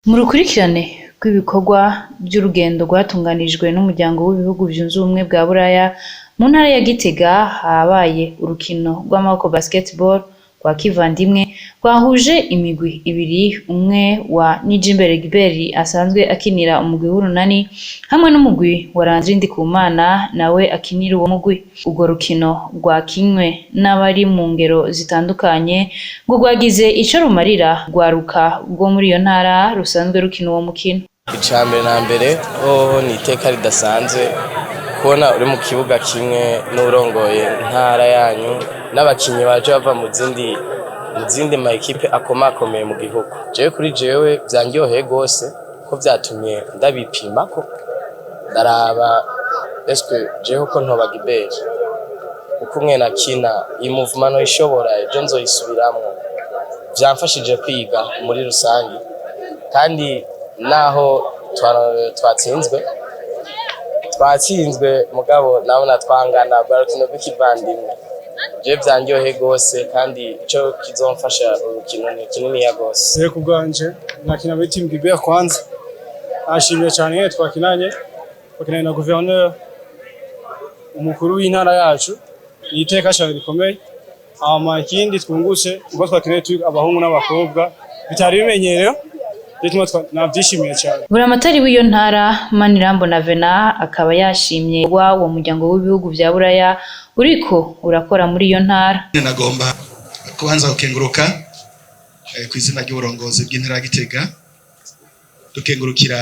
Mu rukurikirane rw'ibikorwa vy'urugendo rwatunganijwe n'umuryango w'ibihugu vyunze ubumwe bwa Buraya, mu ntara ya Gitega habaye urukino rw'amaboko basketball rwa kivandimwe rwahuje imigwi ibiri, umwe wa Nijimbere Gilbert asanzwe akinira umugwi w'Urunani hamwe n'umugwi wa Landry Ndikumana nawe akinira uwo mugwi. Urwo rukino rwakinwe n'abari mu ngero zitandukanye ngo rwagize ico rumarira urwaruka rwo muri iyo ntara rusanzwe rukina uwo mukino. Icambere na mbere hoho ni iteka ridasanzwe kubona uri mu kibuga kimwe n'uwurongoye intara yanyu n'abakinyi baje bava mu zindi ma ekipe akomakomeye mu gihugu. Jewe kuri jewe vyanryoheye gose ko vyatumye ndabipimako, ndaraba eske jewe ko ntoba Gilbert, uko umwe nakina iyi mouvement noyishobora, ejo nzoyisubiramwo. Vyamfashije kwiga muri rusangi, kandi naho twatsinzwe, mugabo nabona twangana, rwa rukino rw'ikivandimwe. Jewe vyanryoheye gose, kandi ico kizomfasha urukino ni kininiya gose. Jewe ku bwanje nakina muri team Gilbert. Kwanza nashimiye cyane ingene twakinanye na gouverneur, umukuru w'intara yacu. Ni iteka cyane rikomeye. Hama ikindi twungutse ubwo twakinanye turi abahungu n'abakobwa, bitari bimenyerewe, bituma navyishimiye cyane. Buramatari w'iyo ntara, Manirambona Venant, akaba yashimye wa uwo muryango w'ibihugu vya Buraya uriko urakora muri iyo ntara. Nagomba kubanza gukenguruka ku izina ry'uburongozi bw'intara ya Gitega, dukengurukira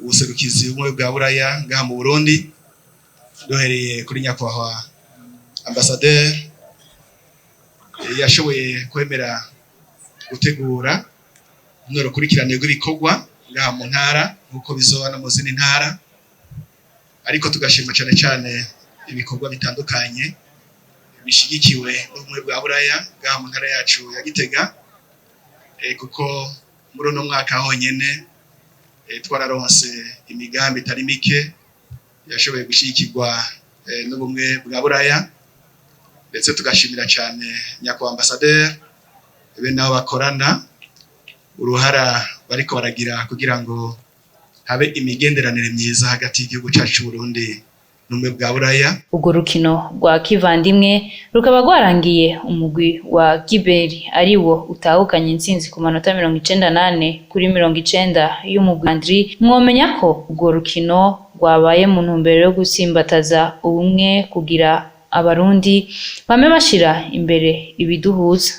ubuserukizi bw'ubumwe bwa Buraya ngaha mu Burundi, duhereye kuri nyakubahwa ambassadeur yashoboye kwemera gutegura runo rukurikirane rw'ibikorwa ngaha mu ntara, nk'uko bizoba no mu zindi ntara. Ariko tugashima cyane cyane ibikorwa bitandukanye bishigikiwe n'Ubumwe bwa Buraya ngaha mu ntara yacu ya Gitega, kuko muri uno mwaka honyene twararonse imigambi itari mike yashoboye gushyigikirwa n'Ubumwe bwa Buraya. Ndetse tugashimira cyane nyakubahwa ambasaderi be nabo bakorana, uruhara bariko baragira kugira ngo habe imigenderanire myiza hagati y'igihugu cyacu c'u Burundi n'Ubumwe bwa Buraya. Urwo rukino rwa kivandimwe rukaba rwarangiye umugwi wa Gilbert ari wo utahukanye intsinzi ku manota 94 kuri 90 y'umugwi Landry. Mwomenya ko urwo rukino rwabaye mu ntumbero yo gutsimbataza ubumwe kugira Abarundi bame bashira imbere ibiduhuza.